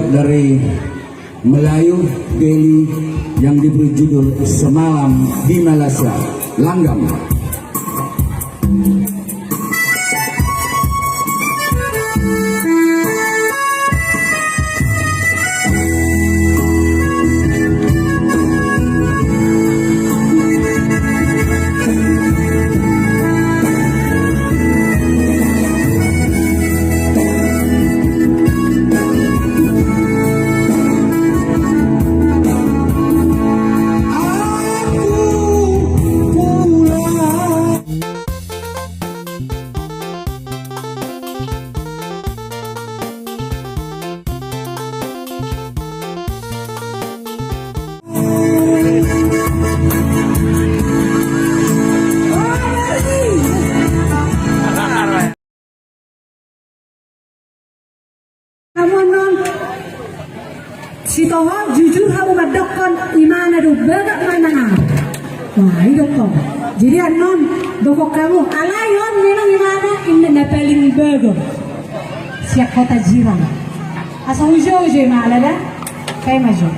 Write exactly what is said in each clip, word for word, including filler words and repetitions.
Dari Melayu Daily yang diberi judul Semalam di Malaysia, Langgam. Amonon, sitoha jujur hamu mandokkon imana do bagak manang aha. Wah, i dokkon. Jadi annon, dokkon hamu, alai on memang imana inna na paling bagak sian kota jirang. Asa hujou jo imana da. Paima jo.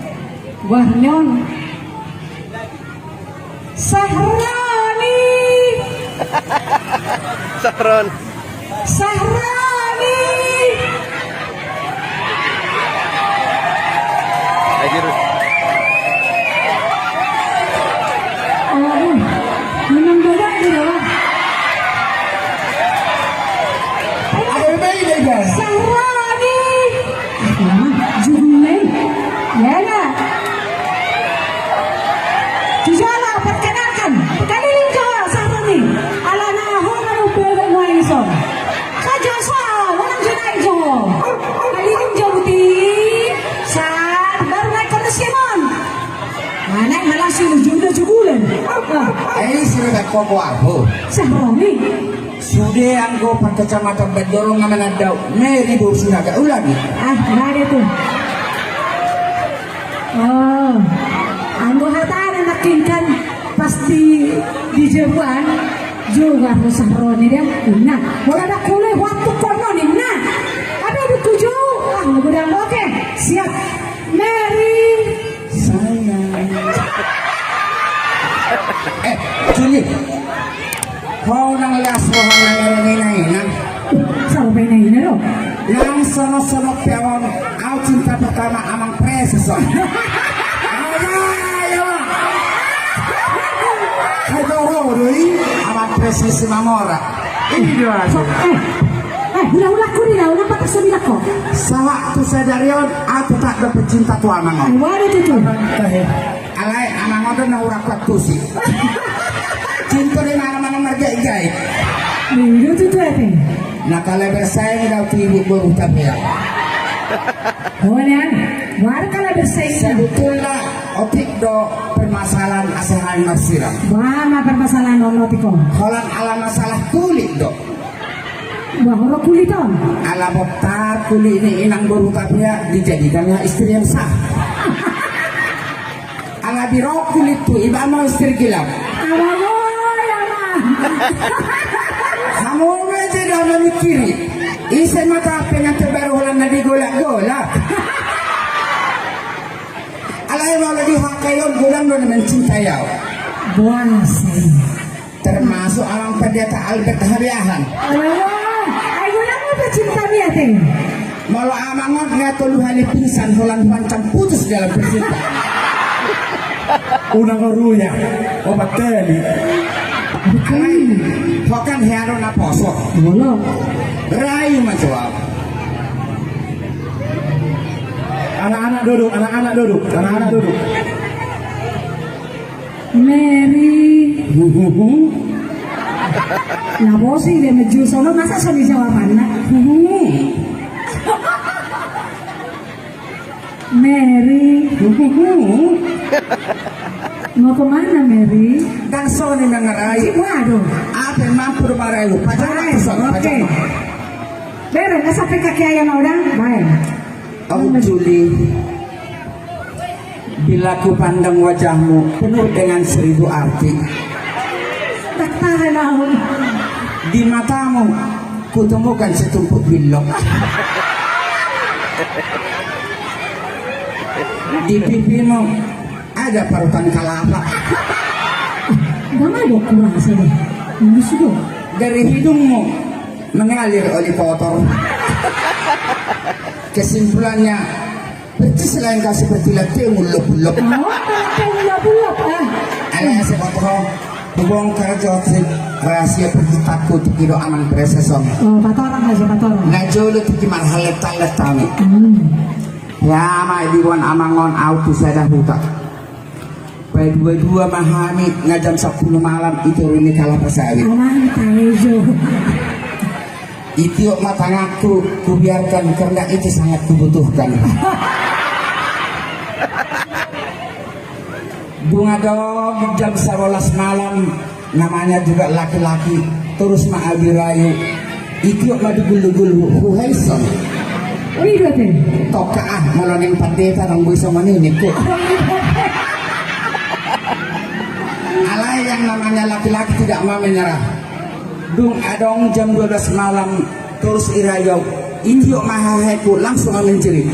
Wah, nyon. Sahroni. Sahron. Sahroni. Aduh, menang bagak dia, Bang. Ayo, main, main, main. Sahroni. Judulna i. Ya, ya. Jujala, perkenalkan. Kaliling jo, Sahroni. Alana ho manu bebe muai so. Sajo so, orang jenai jo. Kaliling jo buti. Saat baru naik kono Simon. Anak malah si ujung udah jugulan. Eh, sudah tak koko aku. Sahroni. Sude anggo parkecamatan Bandorong nga manandau, Meri boru Sinaga, ulang i. Ah, nggak ada tuh. Oh, anggo hatana nangkin kan pasti di Jebuan juga harus Sahroni dia. Nah, bola ada kulit waktu kono nih. Nah, ada di tujuh. Ah, udah oke, siap. Meri. Sayang. Eh, Juli. Ho nang las roha nang ereng ina-ina. Sama ina-ina do. Nang sono-sono pe on, au cinta pertama Amang Preses on. Ayo, ayo. Hai toro do i, Amang Preses Simamora. Ini do aku. Eh, eh, hula-hula ku ni lau, napa tak soni lako? Sahat tu sadari on, au tetap do pecinta tu Amang on. Ai, waduh, tutu. Alai, Amang on do na hurang kuat tusi. Cinta di mana-mana margait-gait. Iya, tutu, ate. Na kalah bersaing dau tu ibu boru tapi ya. Oh, ya. Baru kalah bersaing. Sebetulna otik do permasalahan asa hal marsirang. Wah, ma permasalahan on otik on. Holan ala masalah kulit do. Wah, ora kulit on. Ala bottar kulit ni inang boru tapi ya dijadikanlah istri yang sah. Ala biro kulit tu iba mau istri gila. Ala boy, ala. Hamu ma jadi mamikkiri. Ise ma tape nang terbaru holan na digolak-golak. Alai molo di hakayon godang do na mencintai au. Buang sih. Termasuk Amang Pendeta Albert Habiahan. Oh, ai godang do pecinta ni ate. Molo Amang on nga tolu hali pingsan holan huancam putus dalam percintaan. Unang oruya, opat kali. Alai, ho kan hea do na poso. Molo. Rai ma jo au. Anak-anak duduk, anak-anak duduk, anak-anak duduk. Meri. Na bosi dia meju sono, masa so di jawabanna. Meri. Mau kemana, Meri? Ndang so ni mangarai. Waduh. Ape mampu do marai lu? Pajalan. Oke. Bere, nggak sampai kaki ayam udah? Baik. Au Juli, bila ku pandang wajahmu penuh dengan seribu arti. Tak tahan au. Di matamu, ku temukan setumpuk bilok. Di pipimu ada parutan kalapa. Dang ada kurasa deh. Mulus do. Dari hidungmu mengalir oli kotor. Kesimpulannya, percislah engkau seperti lantemu lop-lop. Oh, lantemu lop-lop, ah. Alai asa boto, hubongkar jo rahasia percintaanku tu Kido Amang Preseson. Oh, patorang aja, patorang. Na jolo tingki marhalet-halet kami. Hmm. Ya, ma diboan amang on, au tu sada huta. Padua-dua ma hami, nga jam sampulu malam, i toru ni kalapa sawit. Amang, taejo. Itiop ma tanganku, kubiarkan karena itu sangat kubutuhkan. Dung adong jam sabolas malam, namanya juga laki-laki, torus ma au dirayu. Itiop ma dugul-dugul, huhaison. Oh, i do ate. Tongka ah, molo naeng pandeta dang boi songon i ningku. Alai yang namanya laki-laki tidak mau menyerah. Dung adong jam dua belas malam, torus irayu au. Itiop ma haheku, langsung au menjerit.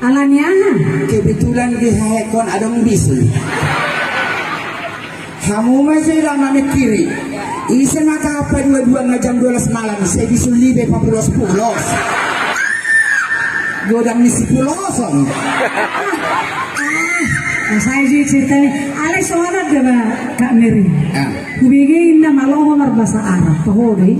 Alani aha? Kebetulan di haheku on adong bisul. Hamu ma jo i dang mamingkiri. Ise ma tahe padua-dua nga jam dua belas malam, sai bisul libe papulos-pulos. Godang ni sipuloson. Ah, ah, sai jo cerita ni. Alai songon on do ba, Kak Mary. Ah. Hubege inna maloho marbahasa Arab, toho do i.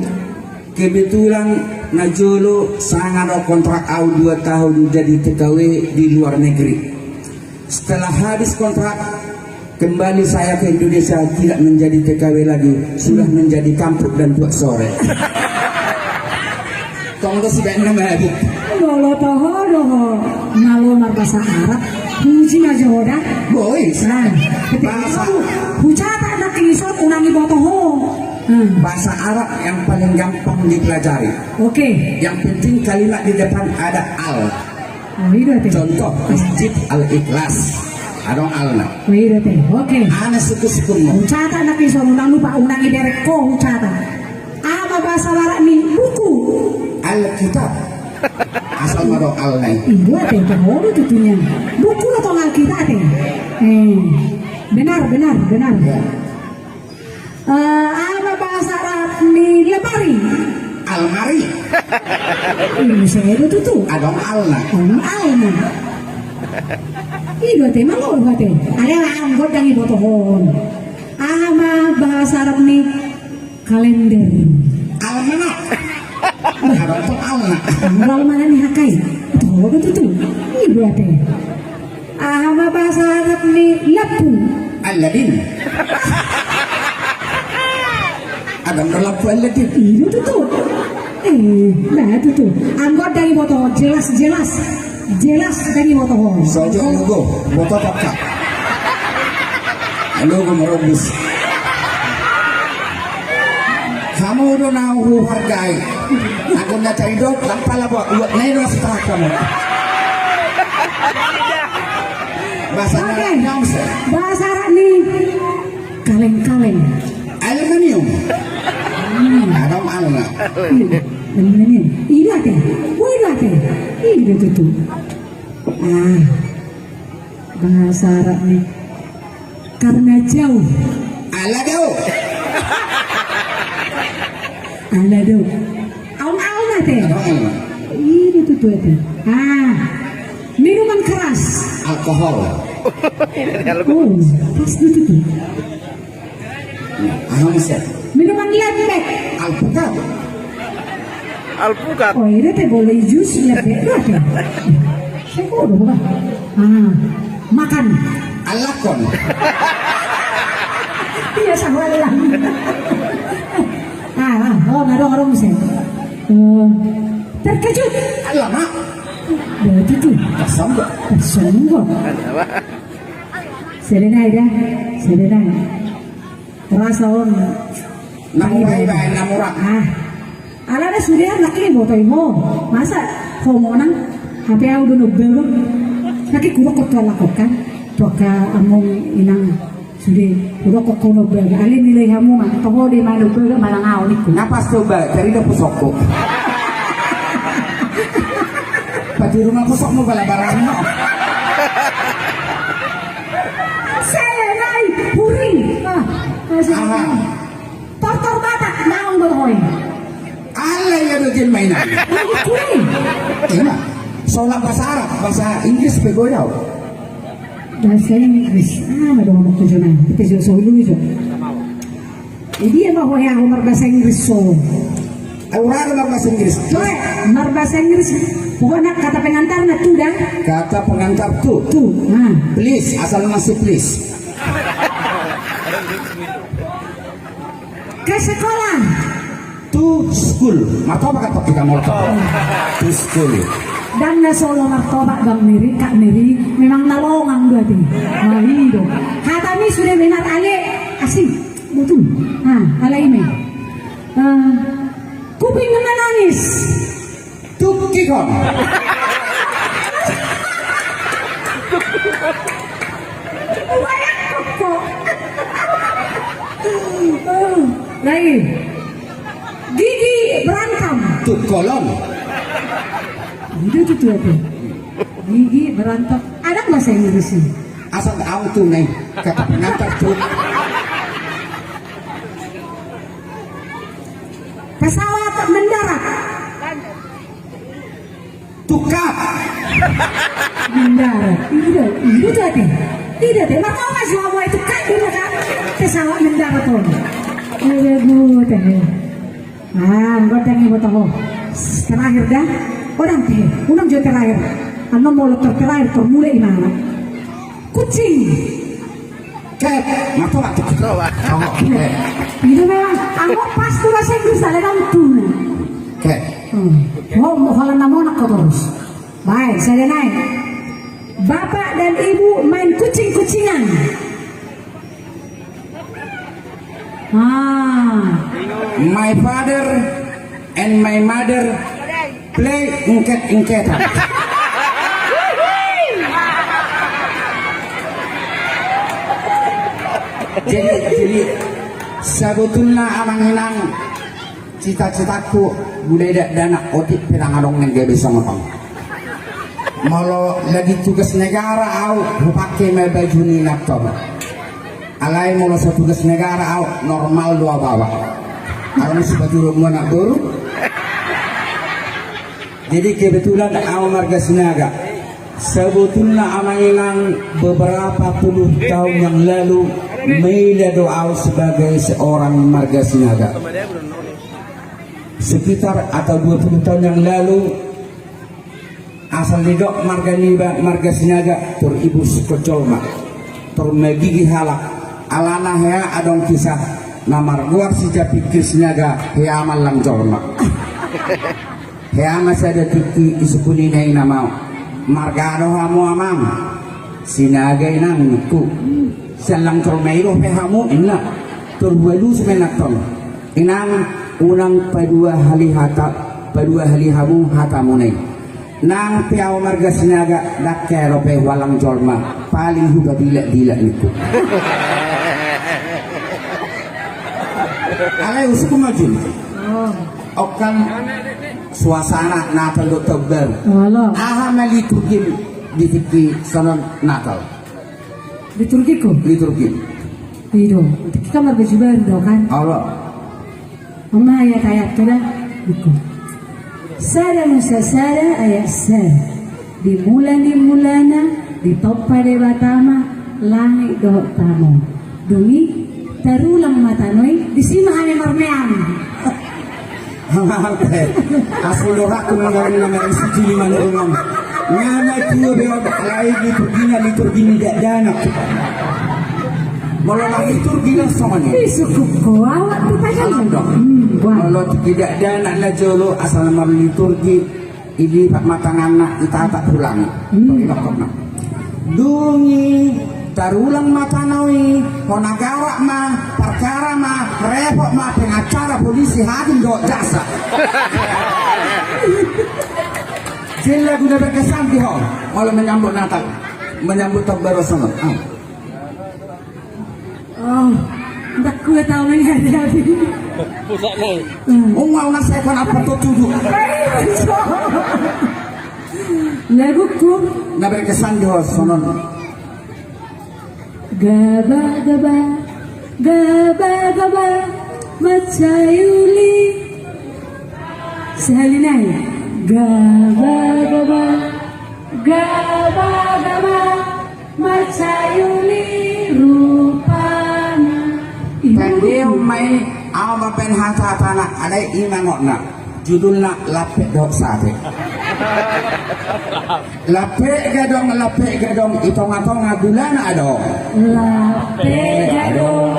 Kebetulan na jolo sanga do kontrak au dua tahun jadi T K W di luar negeri. Setelah habis kontrak, kembali saya ke Indonesia, tidak menjadi T K W lagi, sudah menjadi kampuk dan tuak sore. Tong do sibaen na mabuk. Molo toho do ho maloho marbahasa Arab, huuji ma jo ho da. Boi. Nah, bahasa. Hucatat nangkin dison, unang iboto ho. Hmm. Bahasa Arab yang paling gampang dipelajari. Oke. Yang penting kalimat di depan ada al. Oh, i do ate. Contoh, Masjid Al-Ikhlas. Adong alna. Oh, i do ate. Oke. Aha na suku-sukunmu? Hucatat nangkin dison, unang lupa, unang iberek ho, hucatat. Aha ma bahasa Barat ni buku? Alkitab. Asal ma adong alna i. I do ate, toho do tutu nian. Buku do tong Alkitab ate. Eh. Benar, benar, benar. Ya. Eh, aha ma bahasa Arab ni lemari? Almari. Ih, sai do tutu. Adong alna. Adong alna. I do ate, mangolu ate. Alai anggo dang iboto ho on. Aha ma bahasa Arab ni kalender? Almanak. Adong tong alna. Anggo almanak ni hakai. Toho do tutu. I do ate. Aha ma bahasa Arab ni lampu? Aladin. Adong do lampu Aladin. I do tutu. Eh, nah tutu. Anggo dang iboto ho, jelas, jelas. Jelas dang iboto ho. Sojo logo, boto paka. Logo marobus. Hamu do na huhargai. Aku na cari dok, lampala buat uak na ino setelah kamu. Bahasa Arab ni kaleng-kaleng. Aluminium. Hmm. Adong alna. Aluminium. I do ate. Oh, i do ate. I do tutu. Ah. Bahasa Arab ni karena jauh. Ala dao. Ala dao. Adong alna ate. Adong alna. I do tutu ate. Ah. Minuman keras. Alkohol. Oh, pas do tutu. Aha muse? Minuman lembek. Alpukat. Alpukat. Oh, i do ate, boleh jus lembek do ate. Seko do ba. Ah, makan. Alakon. Iya, sahualang. Ah, ah, oh, adong, adong muse. Eh, terkejut. Alamak. Berarti tuh. Tersonggok. Tersonggok. Sada nai da. Sada nai. Rasa on. Na mura ibaen, na mura. Ah. Alana sude an nangkin iboto i ho. Masa ho monang? Hape au do nombaga. Nangkin hudok ho tu halak on kan. Tu angka among inang. Sude hudok ho nombaga. Alai nilai hamu ma. Toho do i ma nombaga manang au ningku. Na pas coba, cari do pusokku. Patiru ma, kosok ma balabaran. Saya nai huring. Ah, masih. Aha. Tortor Batak, naung do hoi. Alai ia do jelma inang. Huring. Ima. Solat bahasa Arab, bahasa Inggris pe godang. Bahasa Inggris. Ah, ma do ngomong tu jona. Kita jo solu jo. Jadi, ia ma ho hea ho marbahasa Inggris so. Au ra do marbahasa Inggris. Toe, marbahasa Inggris. Pokokna kata pengantarna tu da. Kata pengantar tu. Tu. Nah. Please, asal masih please. Ke sekolah. To school. Martopak kan hita molo to school. Ndang na solo martopak, Bang Meri, Kak Meri, memang na longang do ate. Nah, i do. Hata ni sude benar ale asing. Betul. Nah, alai me. Eh, kuping menangis. Tukikon. Banyak kok. Lagi. Gigi berantem. Tukolon. Itu tuh, tuh, tuh. Gigi berantem. Ada bahasa Inggrisnya. Asal au tu nai kata pengantar tu. Pesawat mendarat. Tukap. Mendarat. Ida, ida tu ate. Ida te. Martopak jo hamu, tukap, ida kan. Pesawat mendarat on. Ida gua te. Ah, godang i boto ho. Terakhir da. Godang te. Unang jo terakhir. Annon molo ter-, terakhir, termulai imana. Kucing. Ket, martopak tu. Martopak. Oh, ket. Itu memang, aku pas tu bahasa Inggris, ada kan tu. Ket. Hmm. Mau, mau halan nama anak kau terus. Baik, saya naik. Bapak dan ibu main kucing-kucingan. Ah. My father and my mother play engket-engketan. Jadi, jadi, sebetulna amang inang, cita-citaku, budaya dakdanak otik pe ndang adong na gabe songon on. Molo lagi tugas negara au, hupake ma baju ni nantong. Alai molo so tugas negara au, normal do au bawa. Au na sipaturon mu anak boru. Jadi kebetulan au marga Sinaga. Sebetulna amang inang, beberapa puluh tahun yang lalu, maila do au sebagai seorang marga Sinaga. Sekitar atau dua puluh tahun yang lalu, asal didok marga niba marga Sinaga, tor ibu sukon jolma, tor magigi halak. Alana hea adong kisah na margoar si Japingkir Sinaga, hea ma allang jolma. Hea ma sada tingki disungkun i na i na mau. Marga aha do hamu amang? Sinaga inang ningku. Siallang jolma i dope hamu inna. Tor hualusi ma inna tong. Inang, unang padua hali hata, padua hali hamu hatamuna i. Nang pe au marga Sinaga, ndang hea dope huallang jolma, paling hupabilak-bilak ningku. Alai usuk ma jul. Oh. Okan suasana Natal dohot taon baru. Olo. Aha ma liturgi di tingki songon Natal? Liturgi ko? Liturgi. I do. Tingki kan marbaju baru do kan? Olo. Ima ayat-ayat tu da. Iko. Sada Musa sada ayat sada. Di mula ni mulana, ditompa Debata ma langit dohot tano. Dung i tarulang ma tano i, disi ma hami marmeam. Hangarte. Asal do raku na marmeam, na marisi jili manurungan. Ngana tua be on, alai liturgina liturgi ni dakdanak. Molo marliturgi na songon i. Ih, sukup ko awak tu tajam. Salam dong. Hmm, wah. Molo tu dakdanak na jolo asal marliturgi. Ilipat ma tanganna, itatap tu langit. Hmm. Dung i tarulang ma tano i, hona garak ma, parkara ma, repot ma, pengacara, polisi, hakim dohot jaksa. Jella guna berkesan di ho, molo menyambut Natal, menyambut taon baru songon. Ah. Oh, ndang kuat au menghadapi. Pusat nai. Hmm. Unga unang saya kau apa tu tuduh. Baik, so. Laguku na berkesan di ho songon on. Gaba gaba, gaba gaba, mansai uli. Sahali nai. Gaba gaba, gaba gaba, mansai uli rupana. Ih, tangihon ma i, ahu mambaen hata-hatana, alai i ma angotna. Judulna Lampek dohot Sate. Lampek gadong, lampek gadong, i tonga-tonga gulana adong. Lampek gadong,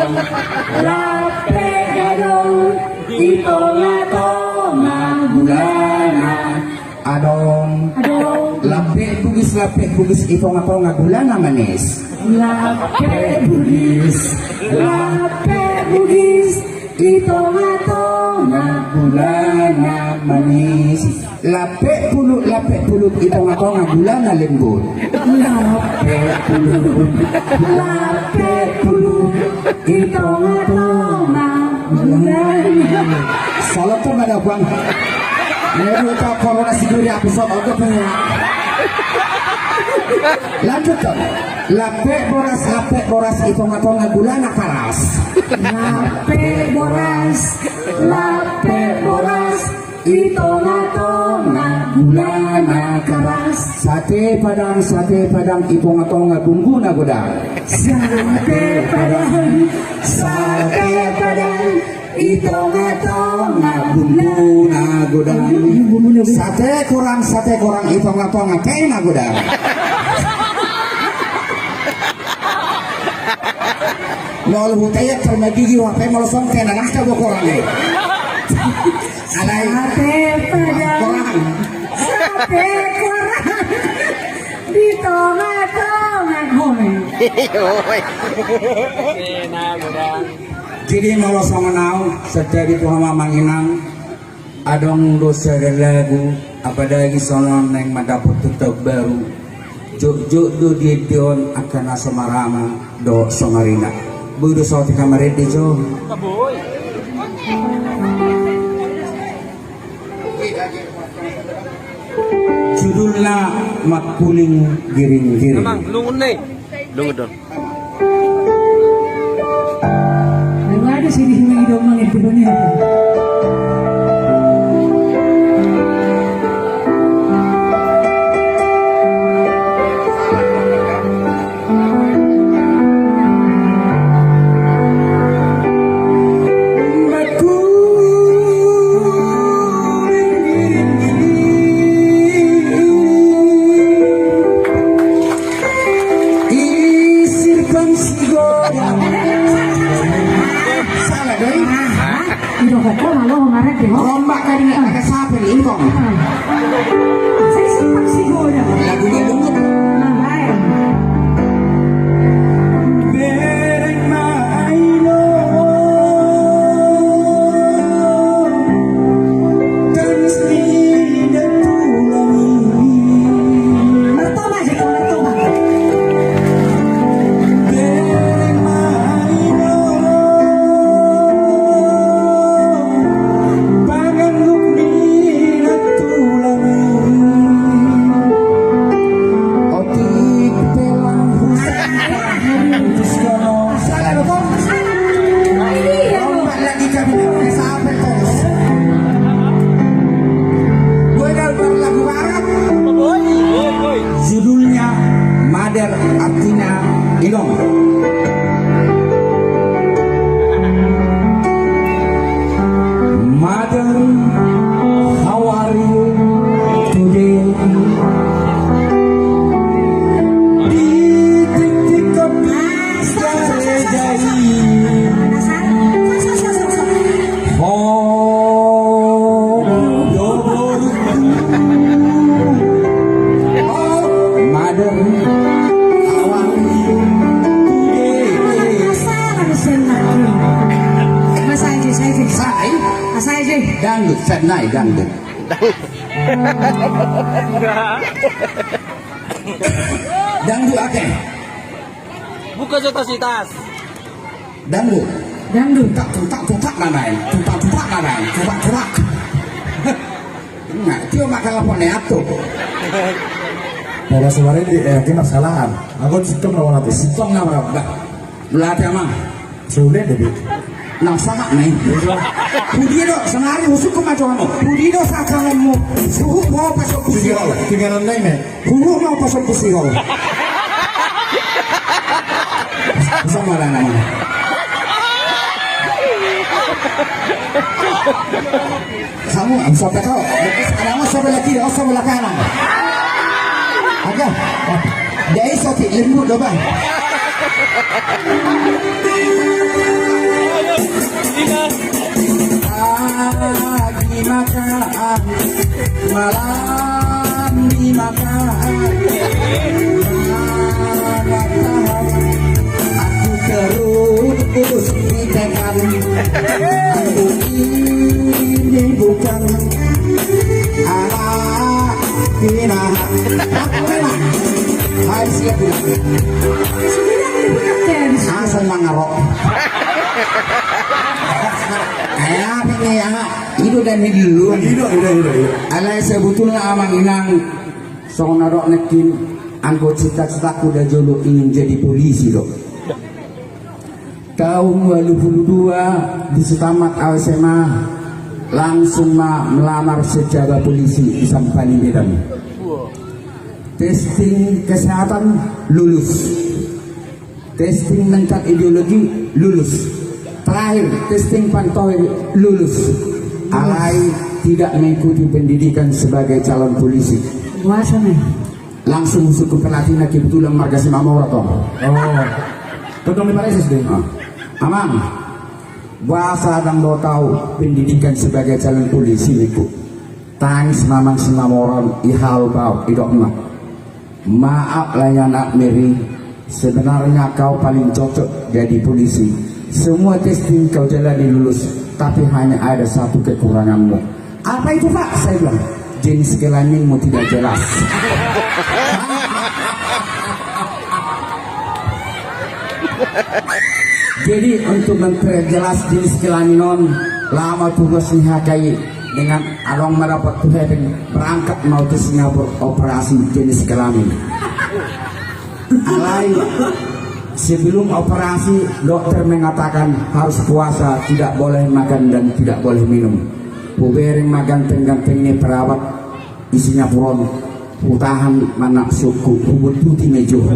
lampek gadong, i tonga-tonga gulana adong. Adong. Lampek Bugis, lampek Bugis, i tonga-tonga gulana manis. Lampek Bugis, lampek Bugis, i tonga-tonga gulana manis. Lampek Pulut, lampek Pulut, i tonga-tonga gulana lembut. Lampek Pulut, lampek Pulut, i tonga-tonga gulana. Solot tu mana, Bang? Ini dua tahun corona sendiri, aku sok otot punya. Lanjut, Bang. Lampek Boras, lampek Boras, i tonga-tonga gulana karas. Lampek Boras, lampek Boras, i tonga-tonga gulana karas. Sate Padang, sate Padang, i tonga-tonga bumbuna godang. Sate Padang, sate Padang, i tonga-tonga bumbuna godang. Sate Korang, sate Korang, i tonga-tonga tena godang. Molo huteat, termagigi, hape molo song tena nang tabo Korang i. Alai. Sate Padang. Korang. Sate Korang. Di tonga-tonga. Hoi. Hoi. Jadi molo songon au, santabi tu hamu amang inang, adong do sada lagu, apalagi songon naeng mandapot tu taon baru. Jotjot do diendehon angka na so marama dohot so marina. Boi do saotik hamu marende jo. Judulna Mangkuling Giring-giring. Amang, lungun ne. Lungun don. Baru ada sih di sini dong, Mang, itu dunia. Salah doi. Ido koko malo marek de ho. Rombak kali ini pakai sapi ini kong. Saya simpang si goda. Lagunya dulu. Nah, baik. Bereng maino. Tangis ni dan tulang. Martoba aja kau martoba. Bereng maino. Panganduk ni dan tulang. Otik pelang husa. Salah dong. Lagi kami sampai terus. Gue kalau lagu barat. Judulnya Mother, artinya inong. Mother, how are you today? Di titik kopi jari. Oh, yo boru. Oh, mother, how are you today? Masa aja, saya aja. Sai? Masa aja. Dangdut, senai dangdut. Dangdut ake. Buka jo tas i tas. Dangdut. Dangdut. Tutak, tutak, tutak na naeng. Tutak, tutak na naeng. Tutak, tutak. Nah, tio maka lapor ne atu. Ora suara di eh kena salahan. Aku sitong lawan aku. Sitong na marabba. Late ama. Sudah deh. Na sangap nih. Pudi do sanari usuk ke maco anu. Pudi do sakanmu. Suhu mau pasok pusi. Tinggal online nih. Huhut mau pasok pusi ho. Bisa marah nama. Kamu bisa peto. Ada mau sebelah kiri, oh sebelah kanan. Agak. Dia iso ti lembut do bang. Pagi makan, malam dimakan. Aku terus ditekan. Aku ini bukan anak pinahan. Aku memang harus siap. Asal mangarok. Kayak apa nih ya? Ido dan dulu. Ido, ido, ido, ido. Alai sebetulna amang inang, songon na dok nangkin, anggo cita-citaku da jolo ingin jadi polisi do. Tahun dua ribu dua, di setamat au S M A, langsung ma melamar sejaba polisi di Sampani Medan. Testing kesehatan, lulus. Testing mental ideologi, lulus. Terakhir, testing pantohir, lulus. Alai tidak mengikuti pendidikan sebagai calon polisi. Boasa nih? Langsung usuk ke pelatihna, kebetulan marga Simamora tong. Oh. Tong di Paresis deh. Ah. Amang, boasa ndang do tau pendidikan sebagai calon polisi ningku. Tangis ma amang Simamora on, ihal bau, idok ma. Maaf lah ya nak Mary, sebenarnya kau paling cocok jadi polisi. Semua testing kau jalani lulus, tapi hanya ada satu kekuranganmu. Apa itu, Pak? Saya bilang, jenis kelaminmu tidak jelas. Jadi untuk memperjelas jenis kelamin on, lama tugas ni H K I dengan adong ma dapot tu hepeng, berangkat mau ke Singapura operasi jenis kelamin. Alai sebelum operasi dokter mengatakan harus puasa, tidak boleh makan dan tidak boleh minum. Hubereng ma ganteng-ganteng ni perawat di Singapura on, hutahan ma nafsuku, hubuntuti ma joho.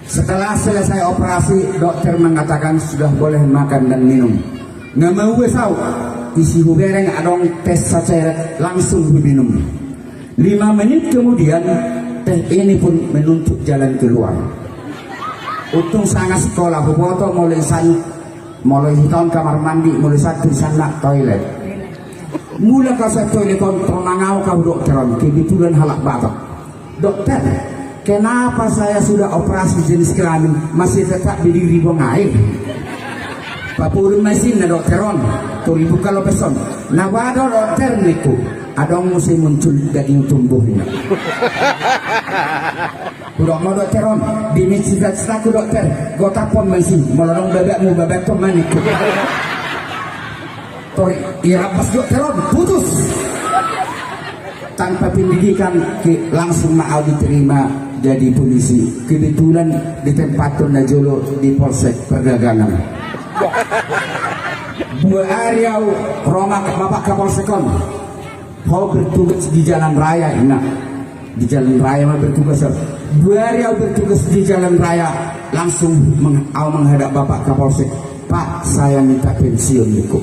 Setelah selesai operasi, dokter mengatakan sudah boleh makan dan minum. Nga maua sau, isi hubereng adong pea saceret, langsung huminum. Lima menit kemudian, teh ini pun menuntut jalan keluar. Untung sanga sekolah, huboto molo isan, molo hita on kamar mandi, molo isan tu isanna toilet. Mulak au sian toilet on, tor mangaok au dokter on, kebetulan halak Batak. Dokter, kenapa saya sudah operasi jenis kelamin masih tetap berdiri buang air? Papurin ma isinna dokter on, tor ibuka lopes on. Na boha do dokter ningku, adong muse muncul daging tumbuh ini. Hudok ma dokter on, demi cita-citaku dokter, gotaphon ma isi, molo adong babakmu, babakton ma ningku. Tor irabas dokter on, putus. Tanpa pendidikan, ke, langsung ma au diterima jadi polisi. Kebetulan ditempathon na jolo di Polsek Perdagangan. Dua ari au ro ma bapak Kapolsek on. Ho bertugas di jalan raya, inna. Di jalan raya ma bertugas au. Dua ari au bertugas di jalan raya, langsung meng-, au menghadap bapak Kapolsek. Pak, saya minta pensiun, ningku.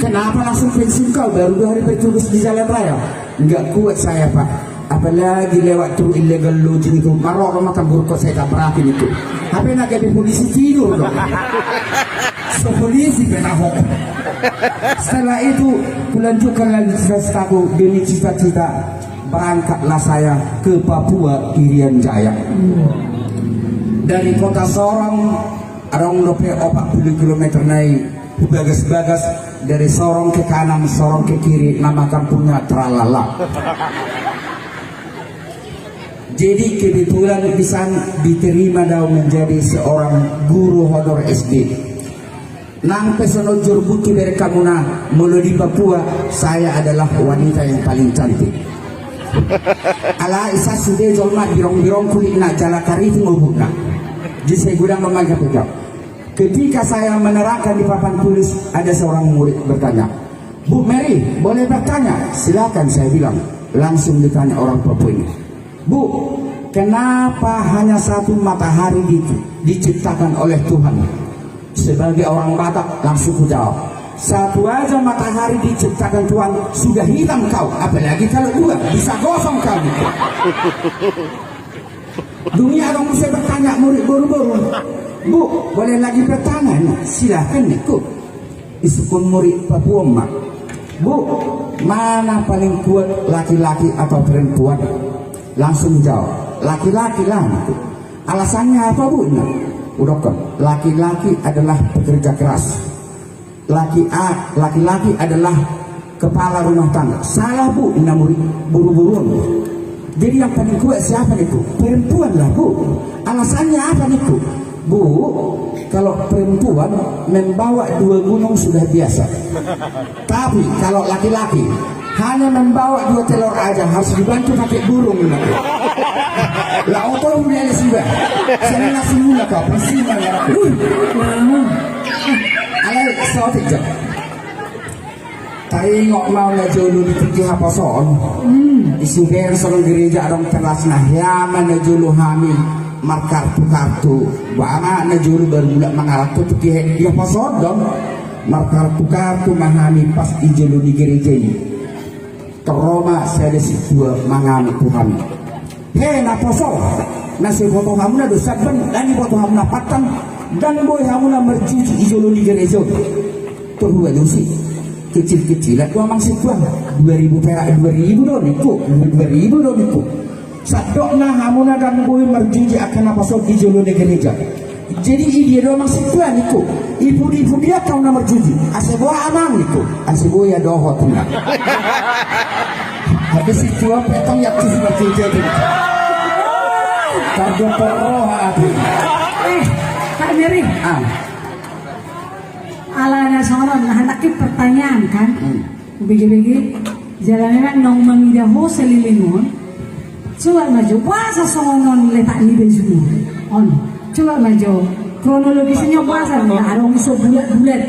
Kenapa langsung pensiun kau? Baru dua hari bertugas di jalan raya. Nggak kuat saya, Pak. Apalagi lewat truk illegal logging itu. Maroro ma tanggurkon sai tabrakin itu. Hape na gabe polisi tidur dong. So polisi pe taho. Setelah itu, kulanjutkan lagi cita-citaku demi cita-cita. Berangkatlah saya ke Papua Irian Jaya. Dari kota Sorong, adong dope opat puluh kilometer nai, hubagas-bagas dari Sorong ke kanan, Sorong ke kiri, nama kampungnya Tralala. Jadi kebetulan di sana diterima dau menjadi seorang guru honor S D. Nang pe songon jor buti bereng hamuna, molo di Papua, saya adalah wanita yang paling cantik. Alai sai sude jolma birong-birong kulitna jala kariting obukna. Di sai godang ma mangkapikap. Ketika saya menerangkan di papan tulis, ada seorang murid bertanya, "Bu Mary, boleh bertanya?" "Silakan," saya bilang. Langsung ditanya orang Papua ini, "Bu, kenapa hanya satu matahari di-, diciptakan oleh Tuhan?" Sebagai orang Batak, langsung kujawab, "Satu aja matahari diciptakan Tuhan, sudah hitam kau. Apalagi kalau dua, bisa gosong kau." Dung i adong muse bertanya murid boru-boru, "Bu, boleh lagi bertanya?" "Nah, silakan," ningku. Isungkun murid Papua ma, "Bu, mana paling kuat, laki-laki atau perempuan?" Langsung jawab, "Laki-laki lah," ningku. "Alasannya apa, Bu?" Nah, udokkon, "Laki-laki adalah pekerja keras. Laki a-, laki-laki adalah kepala rumah tangga." "Salah, Bu," ninna murid boru-boru on. "Jadi yang paling kuat siapa?" ningku. "Perempuan lah, Bu." "Alasannya apa?" ningku. "Bu, kalau perempuan membawa dua gunung sudah biasa. Tapi kalau laki-laki hanya membawa dua telur aja, harus dibantu pakai burung," ninna. Lah oto udah ada sudah. Saya ngasih mula kau, pasti mah ya. Alai saotik jo. Taringot ma au na jolo di tingki haposoon. Hmm. Di sude songon gereja adong terasna, hea ma na jolo hami markartu-kartu. Ba ma na jolo baru mulak mangalap tu tingki he-, di haposoon dong. Markartu-kartu ma hami pas di jolo ni gereja i. Torro ma sada sintua mangamuk tu hami. "He, naposo, na so iboto hamuna do saban, ndang iboto hamuna pantang, ndang boi hamuna marjuji di jolo ni gereja on?" Torro alusi. "Kecil-kecilan do amang sintua, dua ribu perak, dua ribu do," ningku, "dua ribu do," ningku. "Sandokna hamuna ndang boi marjuji angka naposo di jolo ni gereja. Jadi i dia do amang sintua?" ningku. "I pudi-pudi angka na marjuji?" "Asa boha amang?" ningku. "Asa boha ia dohot," ninna. Habis sintua pe tong ia tusi marjuji tu. Tardo torro hati. Eh, Pak Mary. Ah. Ala na songon on, na handak i pertanyaan kan? Hmm. Ubege-bege, jala memang naung mangida ho saleleng on. Coba ma jo, boasa songon on letak ni baju on? Coba ma jo, kronologisnya boasa, adong so bulat-bulat.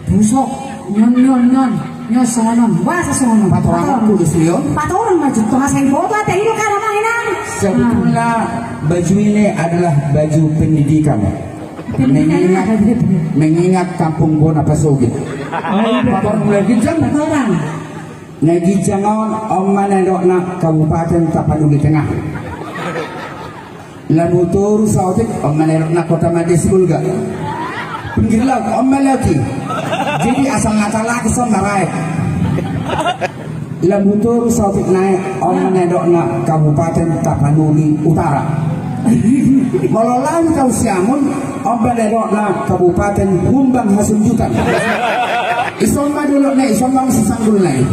Pusok, nyon, nyon, nyon, nyon songon on. Boasa songon on? Patorangan. Patorangan. Patorangan ma jo, tonga sai boto ate, ini kan amang inang. Sebetulnya baju ini adalah baju pendidikan. Pendidikan. Mengingat, apa? Mengingat kampung bona pasogit. Oh, iya. Pator mulai ginjang. Pator. Na ginjang on, on ma na nidokna Kabupaten Tapanuli Tengah. Lam hutoru saotik, on ma na nidokna Kota Madya Sibolga. Pinggir laut, on ma laut i. Jadi asal na talaki son maraek. Lam hutoru saotik nai, on ma na nidokna Kabupaten Tapanuli Utara. Molo laho hita tu Siamun, on ma na nidokna Kabupaten Humbang Hasundutan. Ison ma dolokna i, ison ma muse sanggulna i.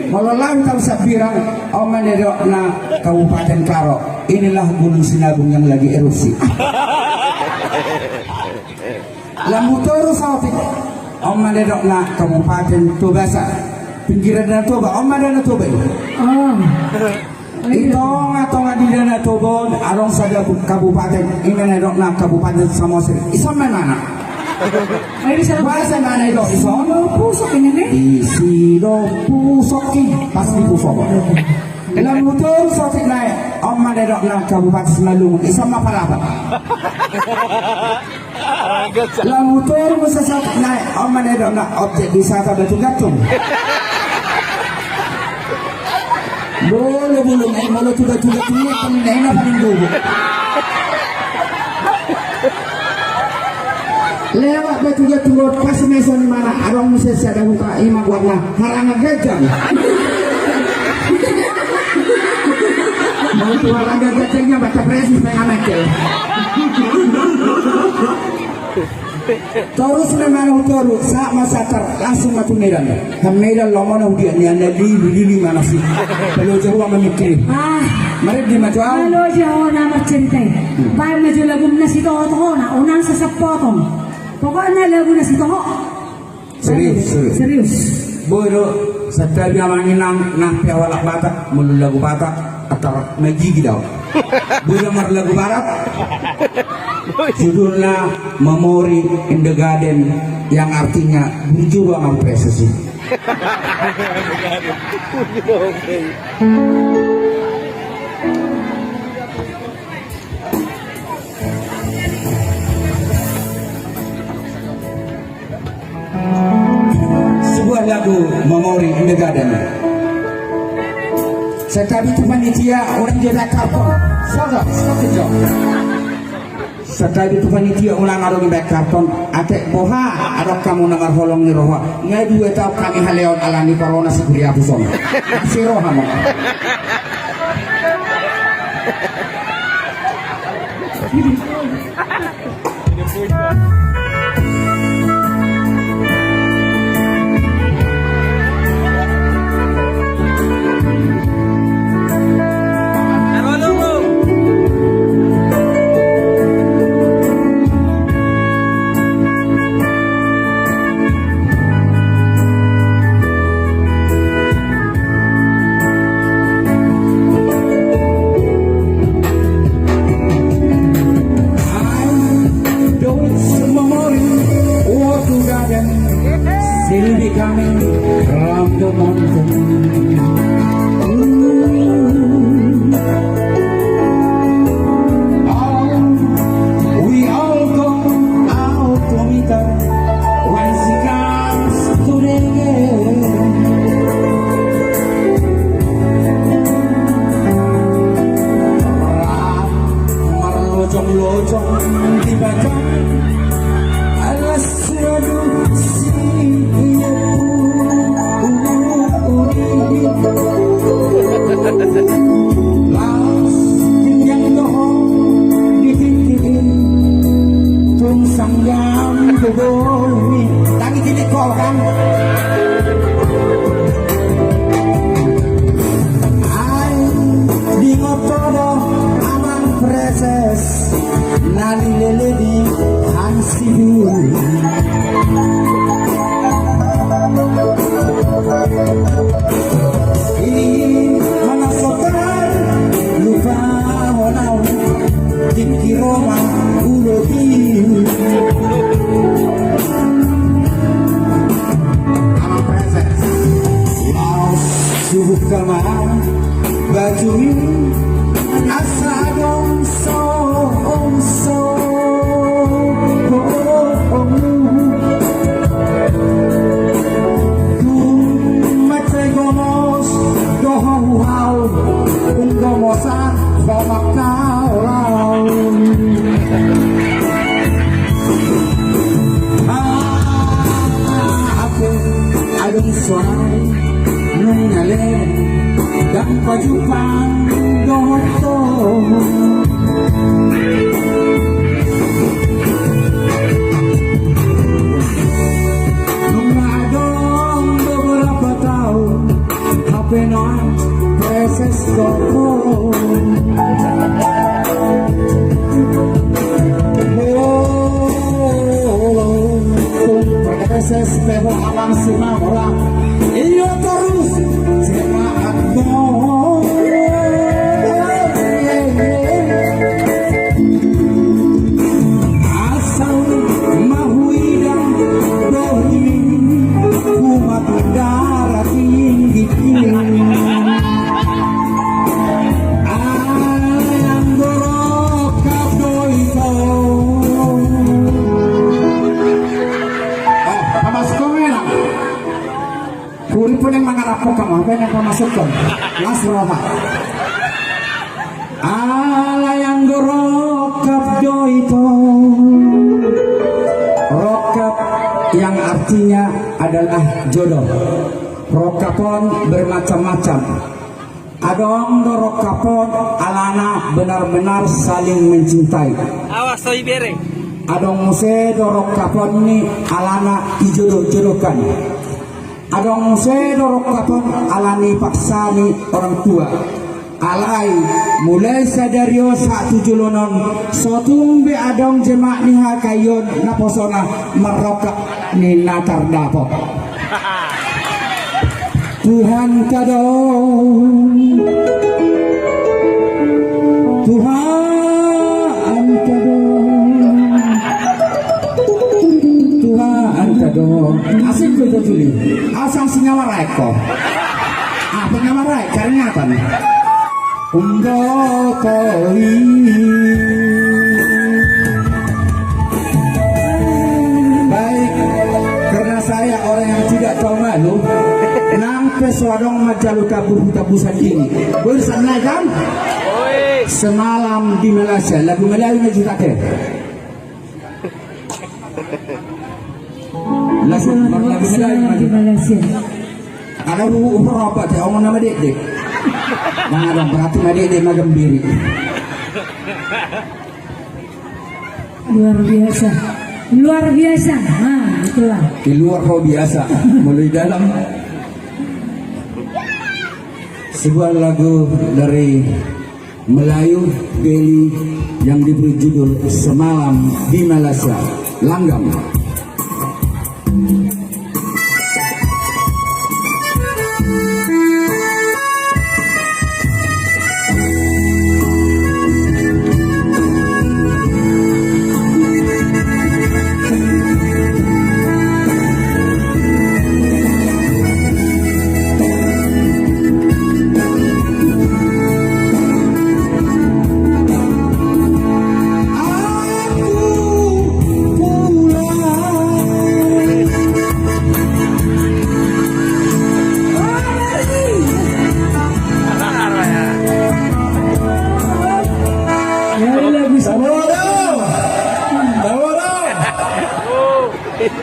Molo laho hita tu Sambirang, on ma na nidokna Kabupaten Karo. Inilah Gunung Sinabung yang lagi erupsi. Lam hutoru saotik, on ma na nidokna Kabupaten Tobasa. Pinggiran Danau Toba, on ma Danau Toba i. Oh. Di tonga-tonga ni Danau Toba on, adong sada bu-, kabupaten, i ma na nidokna Kabupaten Samosir. Ison ma imana. Boasa imana nidok ison? Pusok ini nih. Isi do pusok i, pasti pusok. Lam hutoru saotik nai, on ma na nidokna Kabupaten Simalungun. Ison ma Parapat. Lam hutoru muse saotik nai, on ma na nidokna objek wisata Batu Gantung. Bolo, bolo, eh, molo tu Batu Gantung i, kan na paling gogo. Lewat Batu Gantung on, pas ma ison imana, adong muse sada huta, ima goarna Harangan Ganjang. Molo tu Harangan Ganjang i baca presis pengamekel. Torus ma imana hutoru, sahat ma satar, langsung ma tu Medan. Kan Medan lomo na hudiat nian, na lilu-lilu imana si. Paloja ho ma mikir. Ah. Maridi ma tu au. Paloja ho na marcerita i. Hmm. Baen ma jo lagu na sitoho-toho na, unang sasapotong. Pokokna lagu na sitoho. Serius, serius. Serius. Boi do. Santabi amang inang, nang pe ahu halak Batak, molo lagu Batak, antar na gigi do au. Boi do marlagu barat. Judulna Momori in the Garden, yang artinya burju do amang presesi. Sebuah lagu Momori in the Garden. Santabi tu panitia, unang dibahen karton. Sogo, sogo jo. Santabi tu panitia, unang adong dibahen karton. Ate boha, adong hamu na marholong ni roha. Nga dua taon hami haleon ala ni corona si Kuriapus on. Asi roha mo. Those memories of the garden still becoming from the mountain. Ooh. Oh, we all go out to meet her when she comes to the gate. Marlojong-lojong di badan, alas seduh si ia pun. Laos tinggal dohot di tingki in, tung sanggam tu boi ni. Tangi titik kau kan. Ai, diingot ho do amang preses na nilele di hansibu. Ima na so tarlupa hon au, tingki ro ma ulaon i. Amang preses. Laos suhut ma batu i asa adong so, so. Tung mansai gomos do ho tu au, tung gomosan ho ma au. Ah, hape adong sonai nunga leleng ndang pajumpang dohot ho. Nunga adong beberapa taon hape na preses dohot ho. Molo tung preses pe ho amang Simanjorang, ia torus jemaat do. Asal ma huida do i umat darah tinggi. Alai anggo rongkap do ito. Eh, pamasuk ho ma inang. Huri pe naeng mangarap ho hamu, hape naeng pamasuk ho. Las roha. Alai anggo rongkap do ito. Rongkap yang artinya adalah jodoh. Rongkap on bermacam-macam. Adong do rongkap on alana benar-benar saling mencintai. Awas, so ibere. Adong muse do rongkap on ni alana dijodoh-jodohkan. Adong muse do rongkap on alani paksa ni orang tua. Alai, mulai sadari on sahat tu joloan on, so tung be adong jemaat ni H K I on naposona marrongkap ni na tardapot. Tuhanta do, Tuhanta do, Tuhanta do. Asing ko itu, Juli. Asal singa maraek ko. Apa nama raek? Karingatan. Undoko i. Baik, karena saya orang yang tidak tahu malu, nang pe so adong manjalo tabusan ini. Bosan nai kan? Semalam di Malaysia, lagu Melayu na juta te. Lagu, lagu Melayu, Melayu. Ada hu-, hu-, apa, cak, omong nama dek dek. Nah, ada berarti nama dek dek magembiri. Luar biasa. Luar biasa. Nah, itulah. Di luar kau biasa. Mulai dalam. Sebuah lagu dari Melayu, Bali, yang diberi judul Semalam di Malaysia. Langgam. Tabo do! Tabo do!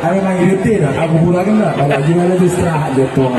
Ayo, mangirim tidak? Aku pulang enggak? Kalau lagi mana tu istirahat dia tuh.